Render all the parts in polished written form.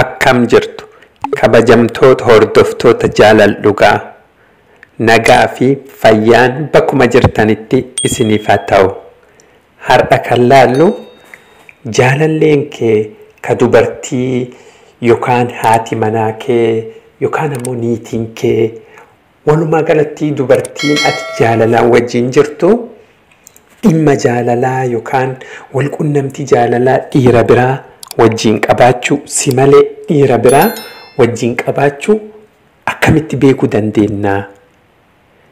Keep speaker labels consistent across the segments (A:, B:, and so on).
A: Akkam jirtu kabajamtoota hordoftoota jaalala dhugaa nagaa fi fayyaan bakkuma jirtanitti isiniif haa ta'u. Har'a kan laallu jaalalleen kee ka dubartii yookaan haati manaa kee yookaan ammoo niitiin kee walumaa galatti dubartiin ati jaalalaan wajjin jirtu dhimma jaalalaa yookaan walqunnamtii jaalalaa dhiira biraa wajjin qabaachuu si malee dhiira biraa wajjin qabaachuu akkamitti beekuu dandeenya?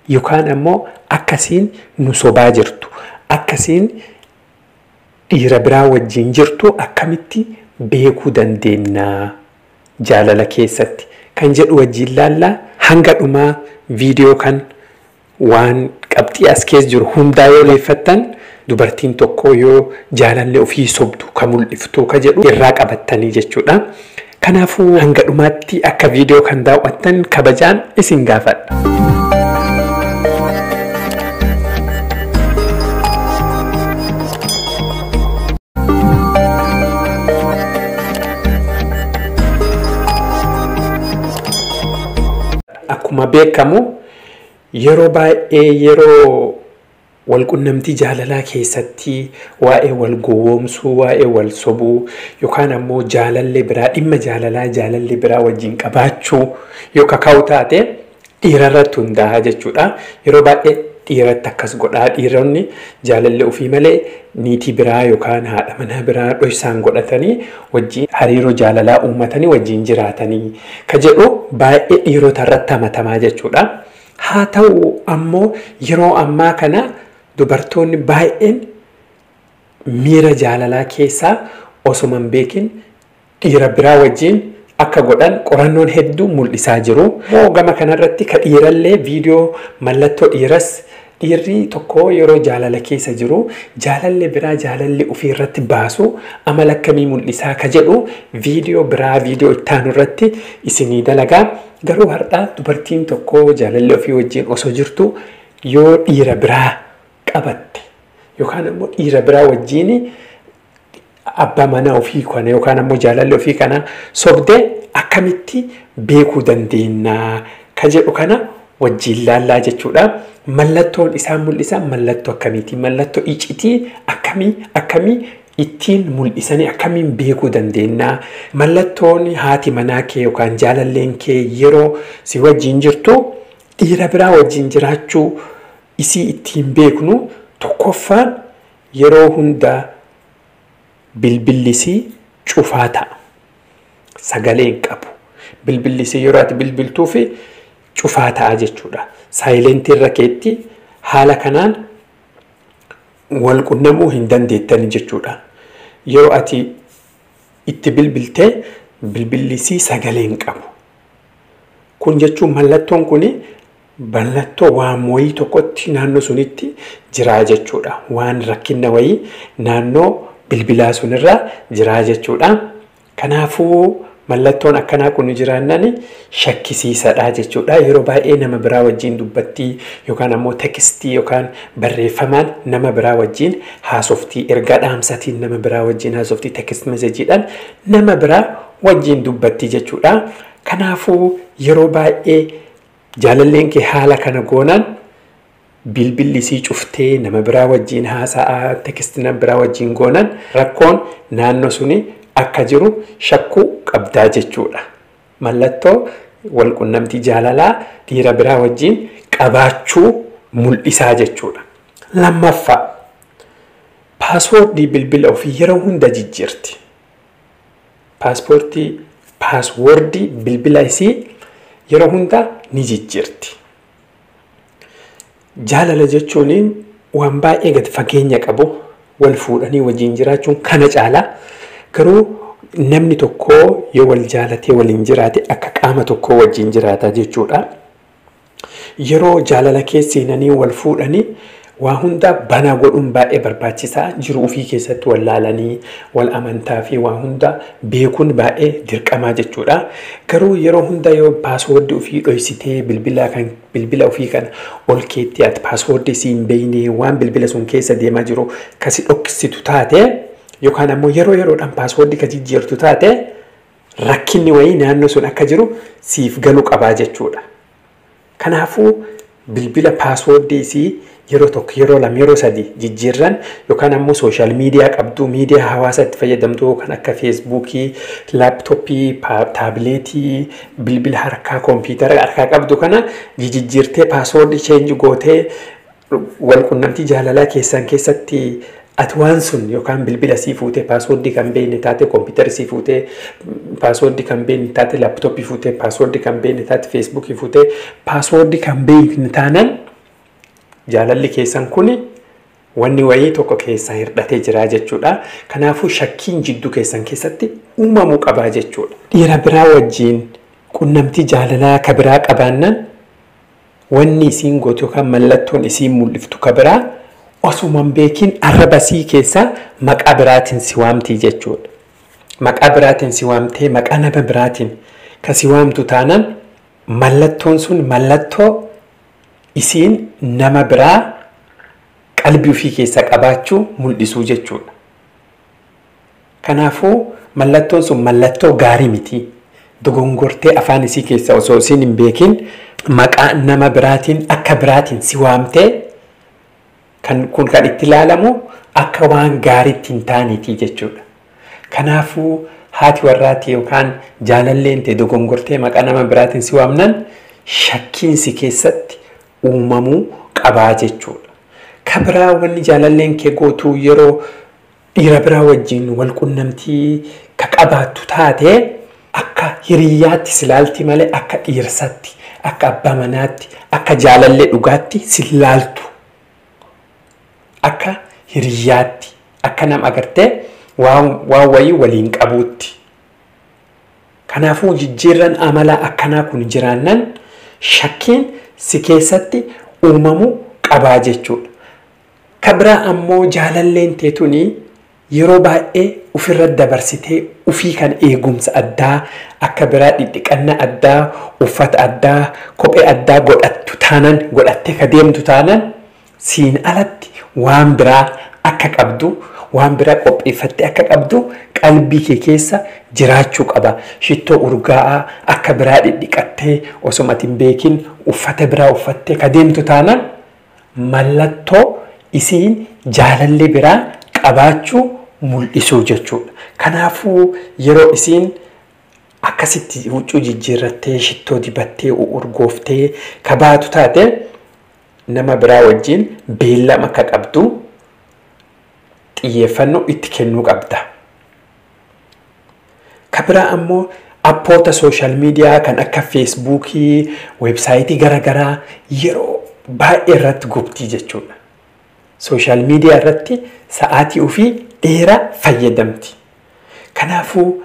A: Yookaan ammoo akkasiin nu sobaa jirtu, akkasiin dhiira biraa wajjin jirtu akkamitti beekuu dandeenya jaalala keessatti kan jedhu wajjin laallaa. Hanga dhumaa viidiyoo kan waan qabxii as keessa jiru hundaa yoo leeffattan dubartiin tokko yoo jaalallee ofii sobdu ka mul'iftu ka jedhu irraa qabattanii jechuudha. Kanaafuu hanga dhumaatti akka viidiyoo kan daawwattan kabajaan isin gaafadha. Akkuma beekamu yeroo baay'ee yeroo walqunnamtii jaalalaa keessatti waa'ee wal gowwoomsuu, waa'ee wal sobuu yookaan ammoo jaalallee biraa dhimma jaalalaa jaalallee biraa wajjin qabaachuu yoo kakaa'u taate dhiirarratti hundaa'a jechuudha. Yeroo baay'ee dhiiratti akkas godhaa, dhiironni jaalallee ofii malee niitii biraa yookaan haadha manaa biraa dhoksaan godhatanii wajjin hariiroo jaalalaa uummatanii wajjin jiraatanii ka jedhu baay'ee dhiirota irratti hamatamaa jechuudha. Haa ta'u ammoo yeroo ammaa kana dubartoonni baay'een miira jaalalaa keessaa osuma hin beekin dhiira biraa wajjin akka godhan qorannoon hedduu mul'isaa jiru. Moo gama kanarratti ka dhiirallee viidiyoo mallattoo dhiiras dhiirri tokko yeroo jaalala keessa jiru jaalallee biraa jaalalli ofii irratti baasu amala akkamii mul'isaa ka jedhu viidiyoo biraa viidiyoo ittaanu irratti isinii dalagaa. Garuu har'a dubartiin tokko jaalallee ofii wajjin osoo jirtu yoo dhiira biraa qabatte yookaan ammoo dhiira biraa wajjin abbaa manaa ofii kana yookaan ammoo jaalallee ofii kana sobdee akkamitti beekuu dandeenya ka jedhu kana wajjin laallaa jechuudha. Mallattoon isaan mul'isan mallattoo akkamiiti? Mallattoo iccitii akkamii akkamii ittiin mul'isanii akkamiin beekuu dandeenya? Mallattoon haati manaa kee yookaan jaalalleen kee yeroo si wajjin jirtu dhiira biraa wajjin jiraachuu isii ittiin beeknu tokkoffaan yeroo hunda bilbillisii cufaa ta'a. Sagalee hin qabu. Bilbillisii yeroo ati bilbiltuu fi cufaa ta'a jechuudha. Saayilentii irra keetti haala kanaan wal qunnamuu hin dandeettani jechuudha. Yeroo ati itti bilbiltee bilbillisii sagalee hin qabu. Kun jechuun mallattoon kuni mallattoo waan wayii tokkotti naannoo sunitti jiraa jechuudha. Waan rakkina wayii naannoo bilbilaa sunirra jiraa jechuudha. Kanaafuu mallattoon akkanaa kun jiraannaan shakkisiisadha jechuudha. Yeroo baay'ee nama biraa wajjin dubbattii yookaan ammoo tekstii yookaan barreeffamaan nama biraa wajjin haasoftii, ergaa dhaamsatiin nama biraa wajjin haasoftii, tekst mesejiidhaan nama biraa wajjin dubbattii jechuudha. Kanaafuu yeroo baay'ee jaalalleen kee haala kana goonaan bilbilli sii cuftee nama biraa wajjin haasa'aa, tekstii nama biraa wajjin goonaan rakkoon naannoo suni akka jiru shakkuu qabdaa jechuudha. Mallattoo walqunnamtii jaalalaa dhiira biraa wajjin qabaachuu mul'isaa jechuudha. Lammaffaa, paaswoordii bilbila ofii yeroo hunda jijjiirti. Paaswoordii bilbila isii yeroo hunda ni jijjiirti. Jaalala jechuun waan baay'ee gad fageenya qabu, wal fuudhanii wajjin jiraachuun kana caalaa. Garuu namni tokko yoo wal jaalatee waliin jiraate akka qaama tokkoo wajjin jiraata jechuudha. Yeroo jaalala keessa seenanii wal fuudhanii waa hunda banaa godhuun baay'ee barbaachisaa. Jiru ofii keessatti wal laalanii wal amantaa fi waa hunda beekuun baay'ee dirqamaa jechuudha. Garuu yeroo hunda yoo paaswoordii ofii dhoksitee bilbila ofii kana ol keetti ati paaswoordii si hin beekne waan bilbila sun keessa deemaa jiru kasi dhoksitu taate yookaan ammoo yeroo yeroodhaan paaswoordii ka jijjiirtu taate Rakkinni wayii naannoo sun akka jiru siif galuu qabaa jechuudha. Kanaafuu bilbila passwordii isii yeroo tokko, yeroo lama, yeroo sadi jijjiirran yookaan ammoo social media qabdu, miidiyaa hawaasaa itti fayyadamtu kan akka Facebookii, laptopii, tabletii, bilbila harkaa, kompiitara harkaa qabdu kana jijjiirtee passwordii change gootee walqunnamtii jaalalaa keessan keessatti ati waan sun yookaan bilbila sii fuutee passwordii kan beekne taate, kompiitara sii fuutee passwordii kan beekne taate, laptopii fuutee passwordii kan beekne taate, Facebookii fuutee passwordii kan beekne taanan, jaalalli keessan kuni wanni wayii tokko keessaa hir'atee jira jechuudha. Kanaafuu shakkiin jidduu keessan keessatti uumamuu qabaa jechuudha. Dhiira biraa wajjin qunnamtii jaalalaa ka biraa qabaannan, wanni isiin gootu yookaan mallattoon isiin mul'iftu ka biraa osuma hin beekin arraba sii keessaa maqaa biraatiin si waamtii jechuudha. Maqaa biraatiin si waamtee, maqaa nama biraatiin ka si waamtu taanaan, mallattoon sun mallattoo isiin nama biraa qalbii ofii keessa qabaachuu mul'isuu jechuudha. Kanaafuu mallattoon sun mallattoo gaarii miti. Dogongortee afaan isii keessa osoo isiin hin beekin maqaa nama biraatiin akka biraatiin si waamtee, kan kun kan itti ilaalamu akka waan gaariitti hin taaneeti jechuudha. Kanaafuu haati warraati yookaan jaalalleen ta'e dogongortee maqaa nama biraatiin si waamnan, shakkiin si keessatti uumamuu qabaa jechuudha. Ka biraa wanni jaalalleen kee gootu, yeroo dhiira biraa wajjin wal qunnamtii ka qabaattu taate, akka hiriyyaatti si laalti malee akka dhiirsatti, akka abbaa manaatti, akka jaalallee dhugaatti si laaltu. Akka hiriyyaatti, akka nama agartee waan wayii waliin qabuutti. Kanaafuu jijjiirran amalaa akkanaa kun jiraannan, shakkiin si keessatti uumamuu qabaa jechuudha. Ka biraa ammoo jaalalleen teetuni yeroo baay'ee ofirra dabarsitee ofii kan eegumsa addaa akka biraa, dhidhiqannaa addaa, uffata addaa, kophee addaa godhattu taanan, godhattee ka deemtu taanan, siin alatti waan biraa akka qabdu, waan biraa qopheeffattee akka qabdu qalbii kee keessa jiraachuu qaba. Shittoo urgaa'aa akka biraa dhidhiqattee, osuma ati hin beekin uffata biraa uffattee ka deemtu taanan, mallattoo isiin jaalallee biraa qabaachuu mul'isuu jechuudha. Kanaafuu yeroo isiin akkasitti huccuu jijjiirrattee, shittoo dibattee, urgooftee ka baatu taate, nama biraa wajjin beellama akka qabdu xiyyeeffannoo itti kennuu qabda. Ka biraa ammoo appoota social media kan akka Facebookii, websiteii garaagaraa yeroo baay'ee irratti gubtii jechuudha. Social media irratti sa'aatii ofii dheeraa fayyadamti. Kanaafuu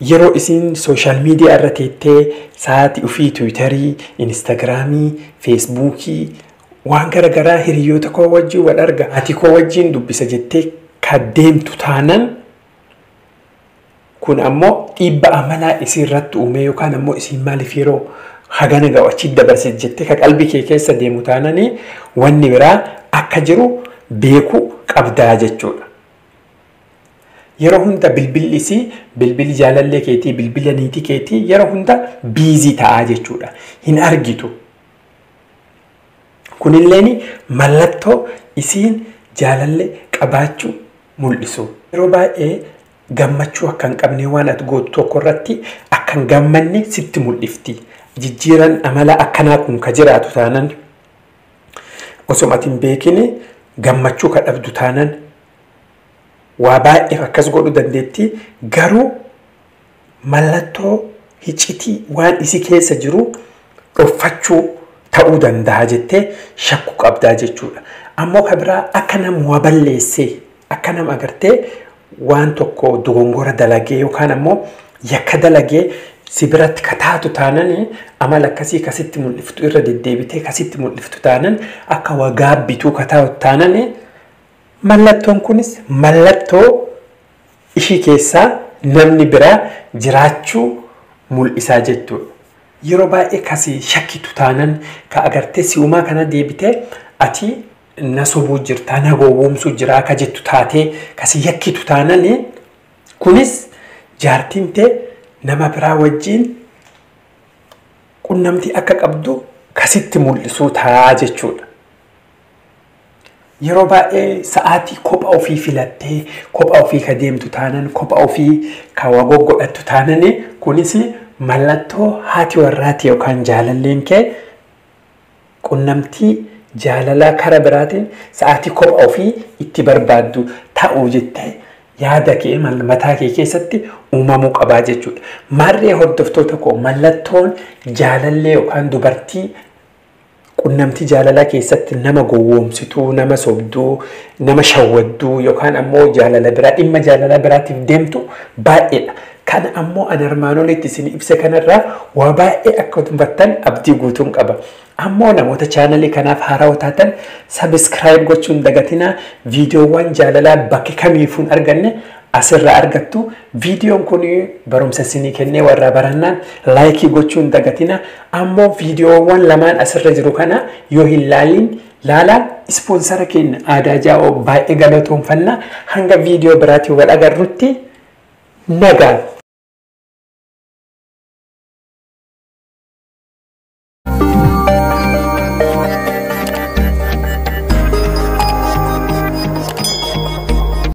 A: yeroo isin social media irra teettee sa'aatii ofii Twitterii, Instagramii, Facebookii, waan garaagaraa, hiriyoota koo wajjin wal arga, maatii koo wajjin dubbisa jettee ka deemtu taanan, kun ammoo dhiibba amalaa isii irratti uume yookaan ammoo isiin maaliif yeroo hagana ga'u achi dabarsite jettee ka qalbii kee keessa deemu taananii, wanni biraa akka jiru beekuu qabdaa jechuudha. Yeroo hunda bilbilli isii, bilbilli jaalallee keetii, bilbila niitii keetii yeroo hunda busy ta'aa jechuudha. Hin argitu. Kunilleen mallattoo isiin jaalallee qabaachuu mul'isu. Yeroo baay'ee gammachuu akka hin qabne, waan ati gootu tokko irratti akka hin gammanne sitti mul'ifti. Jijjiiran amala akkanaa kun ka jiraatu taanan, osuma ati hin beekine gammachuu ka dhabdu taanan, waa baay'eef akkas godhuu dandeetti, garuu mallattoo hicitii waan isi keessa jiru dhoffachuu ta'uu danda'a jettee shakkuu qabdaa jechuudha. Ammoo ka biraa akka nama waa balleessee, akka nama agartee waan tokko dogongora dalagee yookaan ammoo yakka dalagee si biratti ka taatu taananii, amala akkasii kasitti mul'iftu, irra deddeebitee kasitti mul'iftu taanan, akka waa gaabbituu ka taatu taananii, mallattoon kunis mallattoo ishii keessaa namni biraa jiraachuu mul'isaa jechuudha. Yeroo baay'ee kasi shakkitu taanan, ka agartee si'umaa kana deebitee ati na sobuu jirtaa, na gowwoomsuu jiraa ka jettu taatee kasi yakkitu taananii, kunis jaartiin tee nama biraa wajjin qunnamtii akka qabdu kasitti mul'isuu ta'a jechuudha. Yeroo baay'ee sa'aatii kopha ofii filattee kopha ofii ka deemtu taanan, kopha ofii ka wagoo godhattu taanan, kunis mallattoo haati warraati yookaan jaalalleen kee qunnamtii jaalalaa kara biraatiin sa'aatii kopha ofii itti barbaaddu ta'uu jettee yaada kee mataa kee keessatti uumamuu qabaa jechuudha. Maarree hordoftoota koo, mallattoon jaalallee yookaan dubartii qunnamtii jaalalaa keessatti nama gowwoomsituu, nama sobduu, nama shawwadduu yookaan ammoo jaalala biraa dhimma jaalala biraatiif deemtu baay'eedha. Kana ammoo ani armaan olitti isin ibsa kanarraa waa baay'ee akka hubattan abdii guutuun qaba. Ammoo namoota chaanalii kanaaf haarawaa taatan subscribe gochuun dagatinaa. Viidiyoowwan jaalalaa bakka kamiifuu hin arganne asirraa argattu. Viidiyoon kun barumsa isinii kennee warra barannaan like gochuun dagatina. Ammoo viidiyoowwan lamaan asirra jiru kana yoo hin laaliin laalaa. Sponsor keenya Aadaa Jaa'oo baay'ee galatoonfanna. Hanga viidiyoo biraatiin wal agarrutti nagaan.